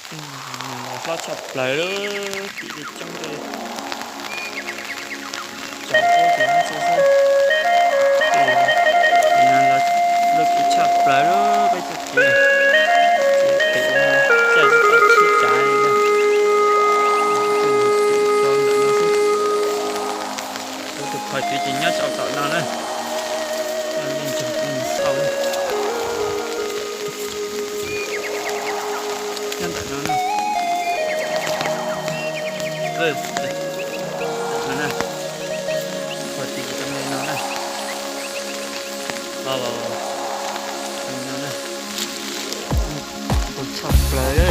Los hlob tshaj plaws lub tim li coob li. Tsom ub tim no xwb xwb. Tim no los lub tim tshaj plaws lub peb txoj kev. Ces tim no caij tsis tau tsheb tsav li na. Tus phais twv ces nyob rau tom no na. Coj nej nrog kuv mus xauj na. Nyob ntawm no na. Ntawm no na. Phais twv ces zoo li no na. Los, zoo li no na. Zoo tshaj plaws.